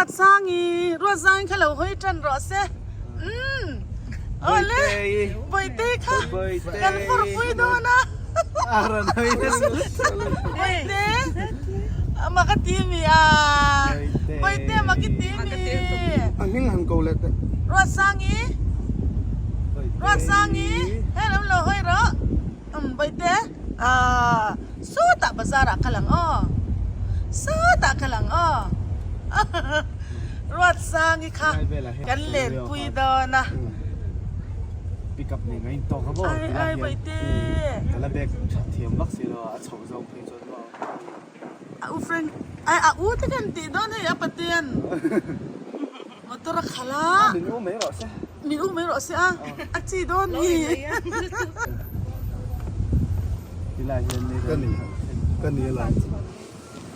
Ruatsangi, Ruatsangi kha lo hawi tan rawh se. Umm. Awle. Bawihte kha kan fur pui dawn a. Bawihte. Mak a ti mi a. Bawihte mak i ti mi. A hming han ko leh teh. Ruatsangi. Ruatsangi. Hei lam lo hawi rawh. Umm Bawihte. Aaa. Sawtah bazar ah kal ang aw. Sawtah kal ang aw. Ruatsangi kha kan lenpui dawn a. Pick up nei ngai tawk a maw Ai ai Bawihte. Ka la bag tha thiam vak si lo a, a chhoh zawng phei chuan maw. A u Frank ai a u te kan tih dawn hei a patean motor a khalh a. Min u mai rawh se. Min u mai rawh se a, a chi dawn ni. Ka ni, ka ni a lang.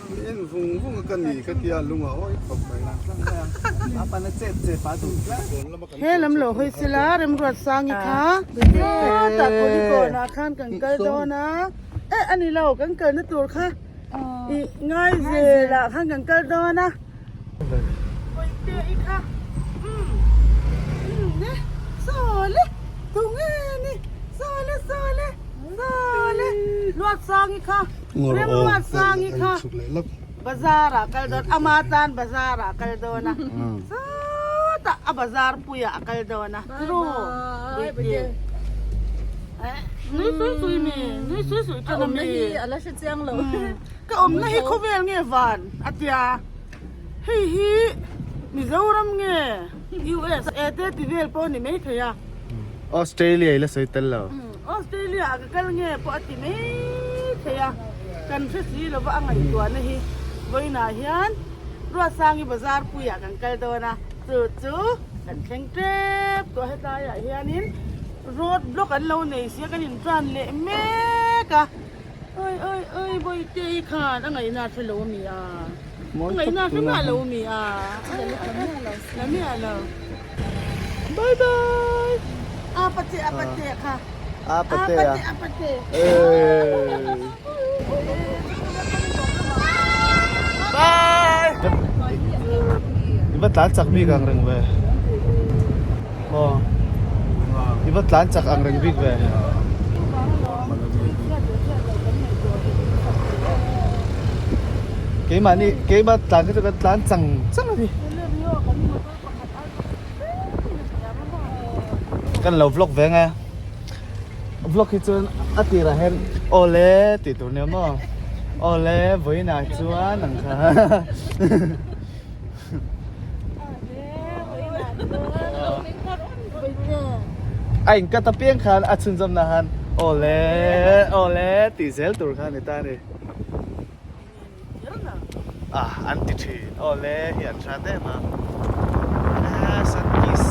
Mi en vung vung a ka ni ka tia lung a awi khawp mai. He lam lo hawi sila Remruatsangi kha tah Kulikawnah khan kan kal dawn a, eh a ni lo kan kalna tur kha ih Ngaizelah khan kan kal dawn a. Bawihte i kha umm umm e sawle tunge ni sawle sawle sawle Luatsangi kha Rem Luatsangi kha bazar ah kal dawn ama tan bazar ah kal dawn a sawtah a bazar puiah a kal dawn a tiraw Bawihte eh nui sui sui mi nui sui sui thin a mi ala hre chiang lo. Ka awmna hi khawvel nge van a tia hei hi Mizoram nge USA te ti vel pawh a ni mai thei a. Australia i la sawi tel lo. Australia ah ka kal nge pawh a ti mai thei a, kan hre si lova a ngaihtuahna hi vawiinah hian Ruatsangi bazar puiah kan kal dawn a, chu chu kan thleng tep tawh hetlaiah hianin road block an lo nei sia kan intran leh mek a. Oi oi oi Bawihte i khan a ngaihna a hre lo ami a? A ngaihna a hre miah lo ami a? La miah lo. Bye bye. A pate a pate kha. A pate a. A pate. Bye. I va tlan chak bik ang reng ve. Aw. I va tlan chak ang reng bik ve. Keimahni keimah tlan kha chu kan tlan chang chang a ni. Kan lo vlog ve ang e. Vlog hi chuan a tirah hian awle tih tur nia maw awle vawiinah chuan ang kha. A in cut apiang khan a chhunzawm na khan awle awle tih zel tur kha a ni ta a ni. Ah an ti thin awle hi an hrat em a. Ah sun kiss.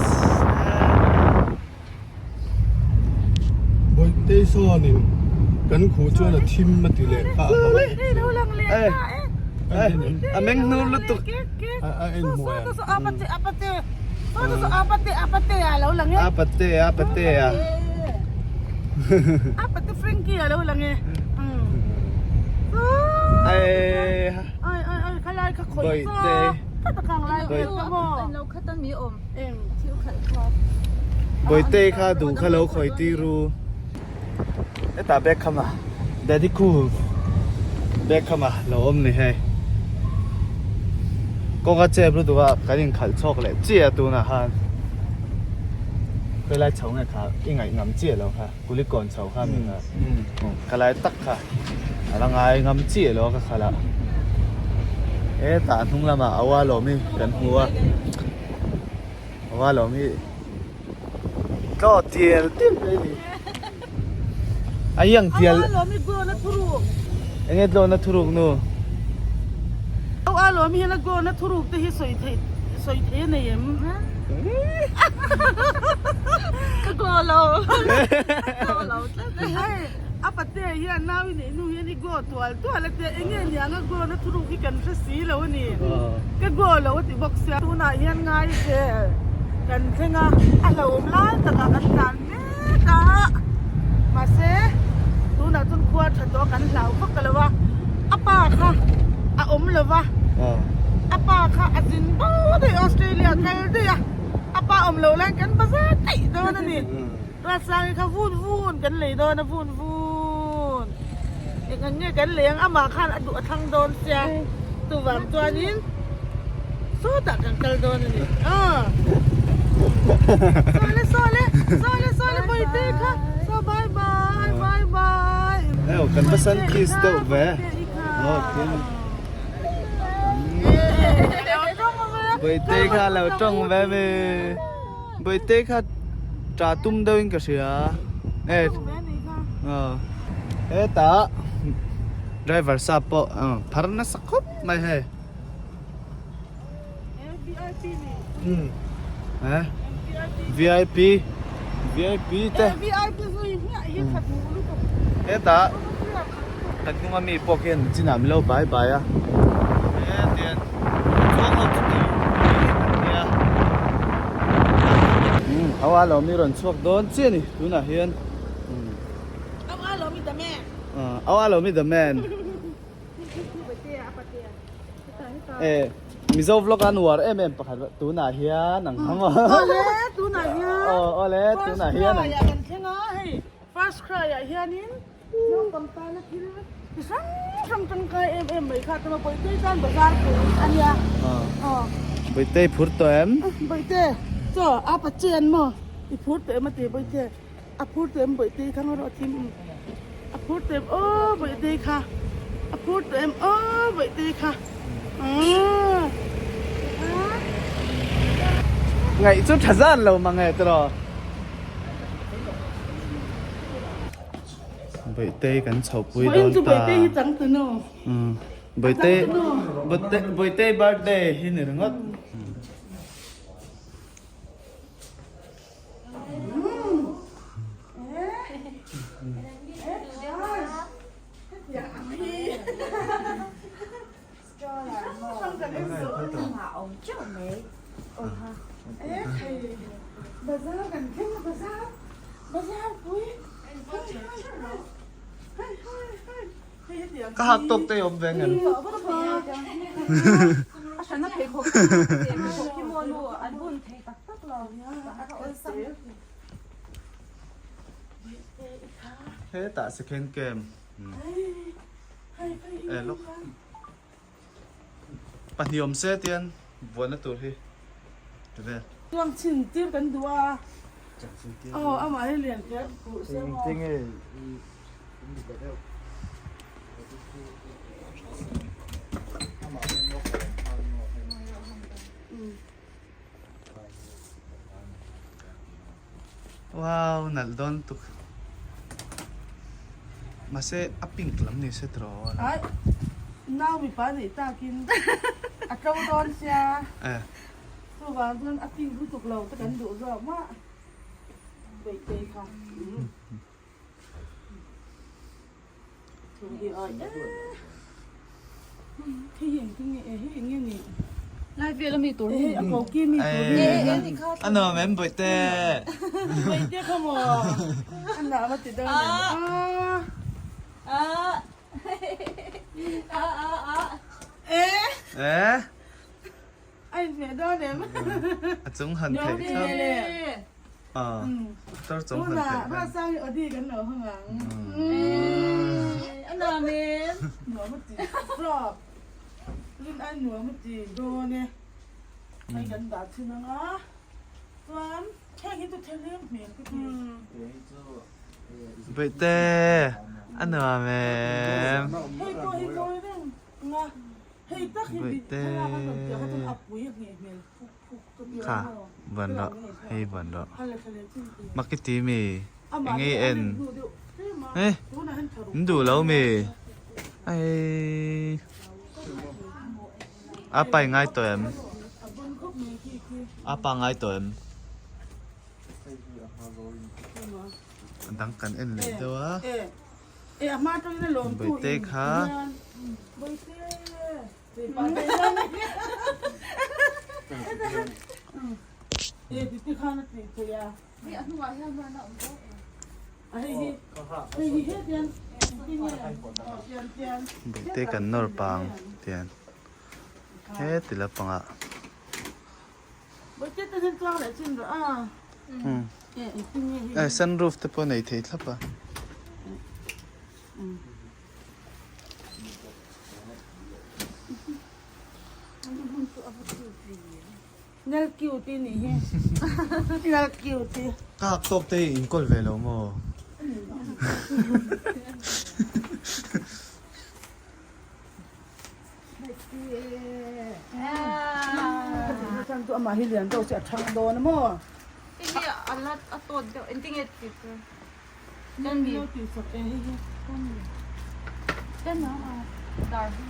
Bawihte sawnin kan khuh chuan a thim a ti leh kha a A meng hnur lutuk. A en hmuh em? A pate a pate a. A pate Frankie a lo lang e. Ai ai ai ai khalai kha khawih Bawihte. Lo khat a mi awm. Thil khalh kha. Bawihte kha duh kha lo khawih tir u. Hetah bag kham a Daddy cool bag kham a lo awm ni hei. Kawng a chep lutuk a kan inkhalh chhawk leh chiah a tunah khan khawi lai chho nge kha i ngaih ngam chiah lo kha Kulikawn chho kha mi kha ka lai tak kha a la ngai ngam chiah lo a ka khalh a hetah hnung lamah a ual awm hi kan hmu a a ual awm hi. Tlaw tial tial mai ni. A iang tial. A lawm i glawn a thuruk. Enge tlawn a thuruk nu? A lawm hian a glawn a thuruk te hi sawi theih sawi thei a nei em? Ka glaw lo. Glaw lo tlat e. Hei a pate hian nau i neih hnu hian i glaw tual tual a tia enge niang a glawn a thuruk hi kan hre si lo a ni. Ka glaw lo a ti bawk sia. Tunah hian ngai zel kan thleng a, a hlauhawm lai takah kan tlan mek a. Mahse tunah chuan khua tha tawh a kan hlau vak lo a, a pa kha a awm lo va, a pa kha a zin bo awm loh lai kan bazar daih dawn a ni. Ruatsangi kha vun vun kan lei dawn a vun vun. Eng ang nge kan lei ang amah khan a duh a thlang dawn sia chuvang chuanin sawtah kan kal dawn a ni. Aw Sawle sawle sawle sawle bawihte kha saw bye bye bye bye. Heo kan va san kiss deuh ve. Aw khian. Bawihte kha lo tawng ve mi. Bawihte kha ta tum deuh in ka hria. E. Hetah driver sa pawh phar nasa khawp mai hei. VIP VIP te. Hetah kan hnunga mi pawh khian chinah min lo bai bai a. Hetian kawng ho chu tui an nia. Au a lo mi rawn chhuak dawn chiah a ni tunah hian. Au a lo mi the man. Au a lo mi the man. E Mizo vlog an uar em em pakhat tunah hian ang hang aw. Awle tunah hian. Aw awle tunah hian. First cry ah kan thleng a hei first cry ah hianin naupang tana thil chi hrang hrang tangkai em em mai kha tama Bawihtei tan bazar pui a nia. Aw. Bawihtei phur tawh em? Bawihte chaw a pachian maw i phur tawh em a ti Bawihte. A phur tawh em Bawihtei kha ngaw rawh thim a phur tawh em aw Bawihtei kha a phur tawh em aw Bawihtei kha aaa. Ngaih chu tha zan lo mang e tiraw. Bawihtei kan chho pui dawn ta. Bawihtei hi chang tunu. Bawihtei Bawihtei birthday hi ni ringawt. Ka hak tawk te awm ve ngem. Hetah second camp e lawk pahnih awm se tian buaina tur hi ti vel. Chuang chin tir kan duh a. Aw amah hi lian kher purh se maw. Wow nalh dawn tuk mahse a pink lam ni se tiraw Ai nau mipa neih takin a tlo dawn sia chuvang chuan a pink lutuk lo te kan duh zawk mah beih te kha. Lai vel ami tur hi. A nuam em Bawihte? Bawihte kha maw? A nuam a ti dawn em? Eh? A inhmeh dawn em? A chung han theih kha. Tar chung han theih kha. Tunah Ruatsangi Audi kan lo hawng ang. A nuam em? Nuam a ti. Flop. Rin ai nuam a ti dawn e. Hei kan dah thin ang a. Chuan heng hi chu thil hmel ka ti. Bawihte a nuam em? Hei pawh hi mawi reng ang a. Bawihte kha van rawh hei van rawh mak i ti mi eng nge i en eh in duh lo mi eii a pa i ngai tawh em a pa ngai tawh em a dang kan en leh deuh a. Bawihte kha Bawihte kan nawr pang tian heti lampangah. Eh sunroof te pawh nei thei thlap a. Nal cute i nih hi. Nal cute i. Ka hak tawk te hi in kawl ve lo maw? Chan chu amah hi lian deuh se a thang dawn a maw? Hei hi a la a tawt deuh engtin nge tih tur? Kan mi. Tih sak e hei hi. Kan a dar hi.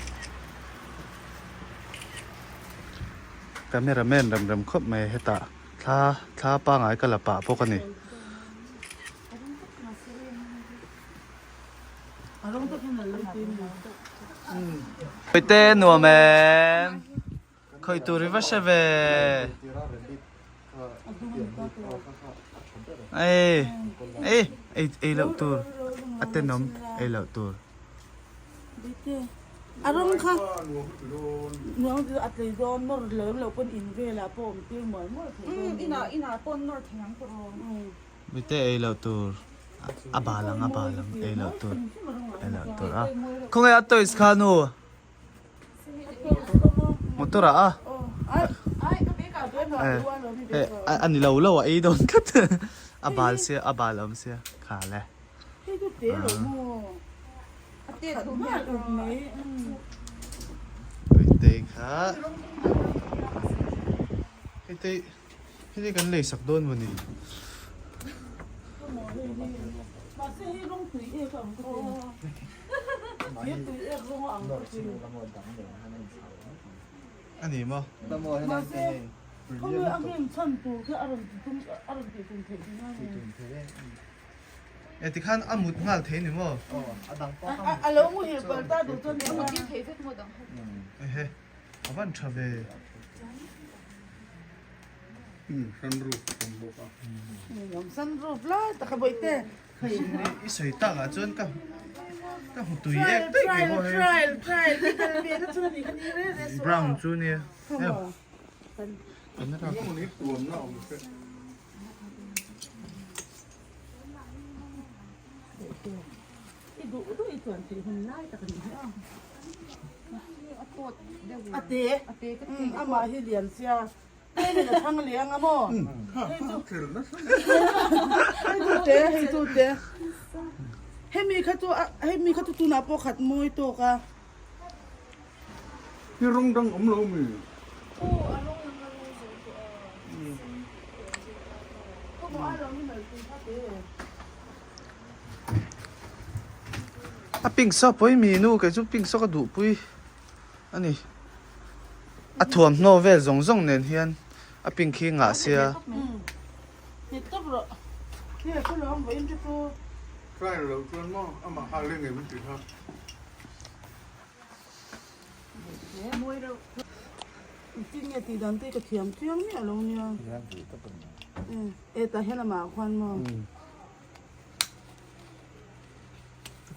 Camera man rem rem khawp mai hetah thla thla pangai ka la pah bawk a ni. Hawite nuam em? Khawi tur i va hre ve. Ei ei ei ei loh tur a tenawm ei loh tur. A rawng kha nuam a tlei dawn nawr lem loh pawn in velah pawh awm tir mual mual thei dawn. Inah inah pawh nawr thei ang tawh aw. Mite ei loh tur a bal ang a bal ang ei loh tur ei loh tur a khawnge a toys kha nu motor ah a eh a ni lo lo a ei dawn tlat a bal sia a bal awm sia kha le Mite kha hei Hei kan lei sak dawn maw ni? A ni maw? E tikhan a mut nghal thei ni maw? Ehe a van tha ve. Sunroof awm bawk a. Sunroof lai tak a bawihte. I sawi tak ah chuan ka ka hmu tui ek daih kei pawh hei. Trial trial trial ve na chu ani kha ni re re suah. Brown chu nia. Camera tuamna awm se. I duh duh i chuan theih hun lai tak ani hi a. A te amah hi lian sia Hei a thang leh anga maw? Hei chu hei chu te hei chu te hemi kha chu hemi kha chu tunah pawh khat mawi tawk a. Hi rawng dang awm lo mi? A pink saw pawh hi mi nu kei chu pink saw ka duhpui a ni. A thuamhnaw vel zawng zawng nen hian a pink hi ngah sia.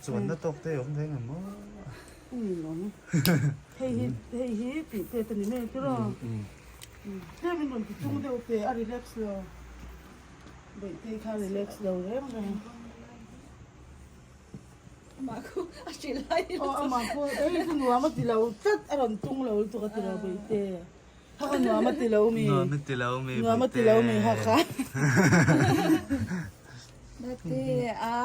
Chuanna tawk te awm thei ngam maw? Hei hi hei hi tih te te ni mai ang tiraw? Tlem in rawn ti chung deuh teh a relax lo. Bawihte kha relax lo reng reng. Amah khu a hrilh lai Aw amah khu hei chu nuam a ti lo tlat a rawn tung lo lutuk a ti lo Bawihte. Ha kha nuam a ti lo mi. Nuam a ti lo mi Nuam a ti lo mi ha kha. Bawihte a.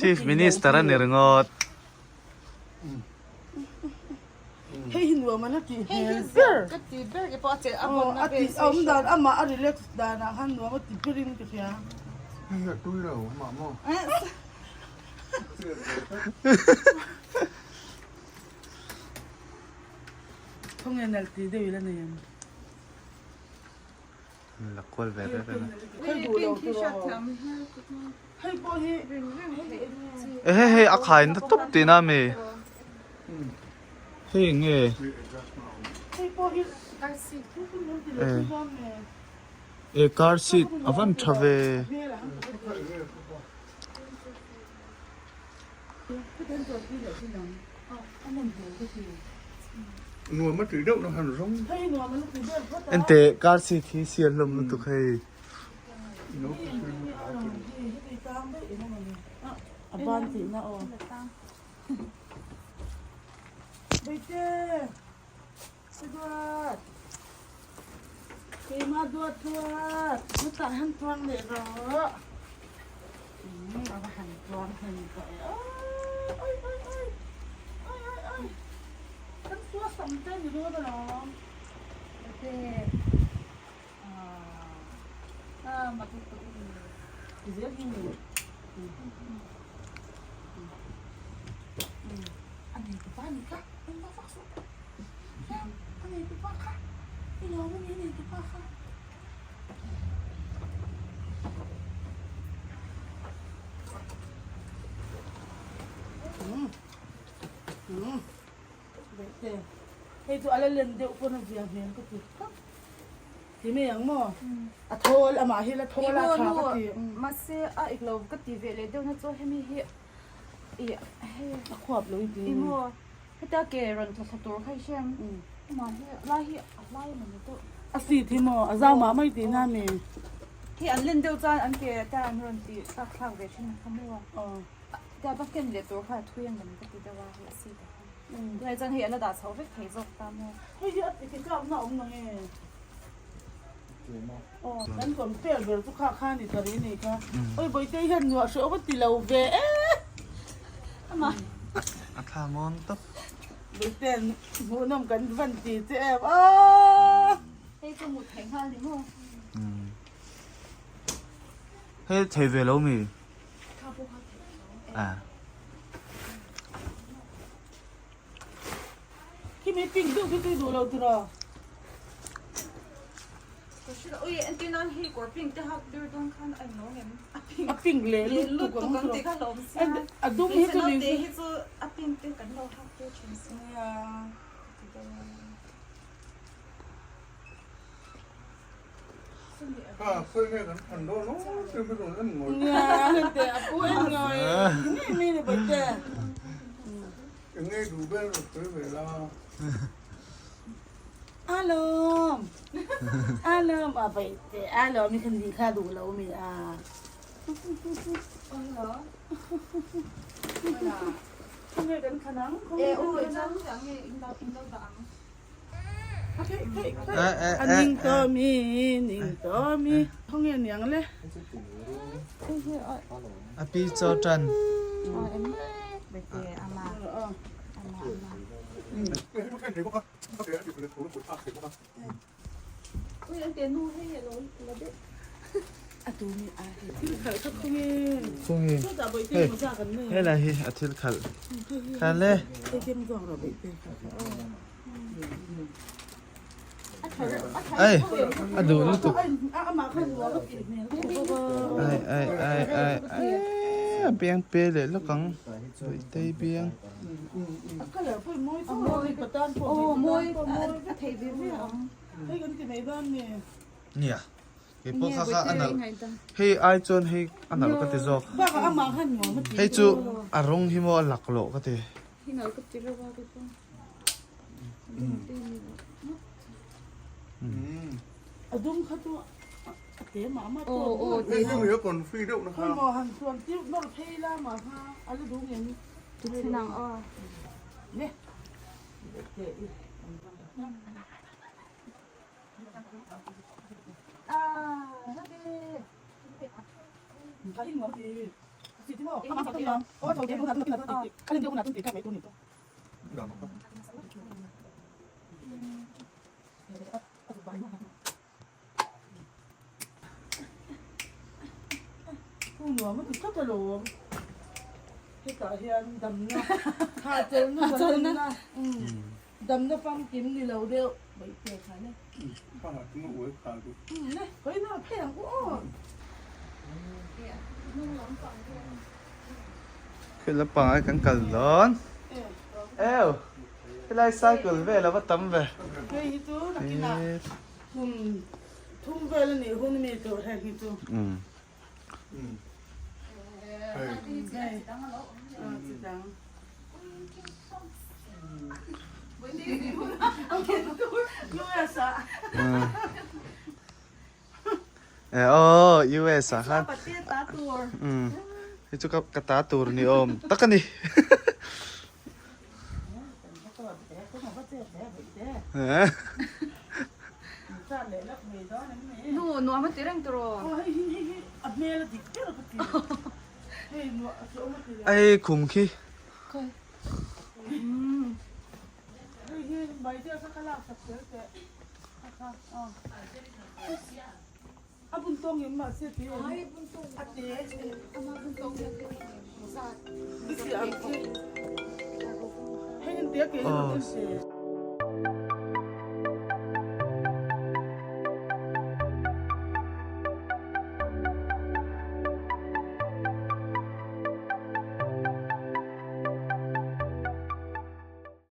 Chief Minister a ni ringawt. La kual ve ve reng a. E hei hei a khai na tawp tihna a mi? Hei eng nge? E car seat a van tha ve. Nuam a tih deuh na han rawng. Ente car seat hi sial hlawm lutuk hei. A ban tihna aw. Baite! Ka duat! Keimah duat duat! Hutah han tuang leh rawh. A va han tuang hnem tawh e. Oi oi oi! Oi oi oi! Kan suah sam te ni dawn alawm. Baite! Ah, matutuin. Zel hi ni. A nei tupa ni kha. Engmah vak suh. Hian a nei tupa kha. I lawm a ni a nei tupa kha. Baihte, hei chu a la len deuh pawn a zia hmel ka ti tak. Ti mai ang maw? A thawl amah hi la thawl a tha ka ti. Mahse a ik lo ka ti ve leh deuh na chu hemi hi i hei a khuap lo i ti. I maw heta ke rawn tla thla tur kha i hriam amah hi lai hi a hlai emaw ni deuh. A seat hi maw a zau mah mai tihna a mi? Hi an len deuh chuan an ke te an rawn ti thlak thlak ve thin kha maw? Aw. Tia va ken leh tur kha a thui ang em ka ti deuh a hei a seat ah khan. Tunah chuan hei a la dah chho vek thei zawk ta maw? Hei hi a ti tlak na awm nang e. Aw kan compare ber chu kha kha ni ta ri ni kha. Oi Bawitei hian nuah hreh awm a ti lo ve e. Ama. A thla mawn tawp. Bawitein hmuhnawm kan van ti che em aw. Hei chu mut theih nghal ni maw? Hei thei ve lo mi? Khi mi pink deuh khi tui duh lo tiraw? A pink leh lutuk ang tiraw? A dum hi chu ni se. Alawm alawm a baihte alawm i khan ni kha duh lo mi a khawnge kan khan ang khawnge kan khan ang A ning tawh mi ning tawh mi khawnge niang le. A pi chaw tan. Hei helai hi a thil khalh khan le. Ei a duh lutuk. Ai ai ai ai ai a biang pe leh lawk ang Bawihtei biang. Nia kei pawh kha kha a nalh hei ai chuan hei a nalh ka ti zawk hei chu a rawng hi maw a lak loh ka ti. Nuam a ti tlat alawm. Hetah hian damna hahchawlhna zalenna damna famkim ni lo deuh Baihte khan e. Ne hawi na phei ang u aw. Khi lampang ah kan kal dawn. Ew helai cycle vel a va tam ve. Hei hi chu nakinah kum thum vel a nih hun mi tur heng hi chu. Hei. E aw US ah khan umm hei chu ka ta tur ni awm tak a ni. Nu nuam a ti reng tawh. Ei khum khi.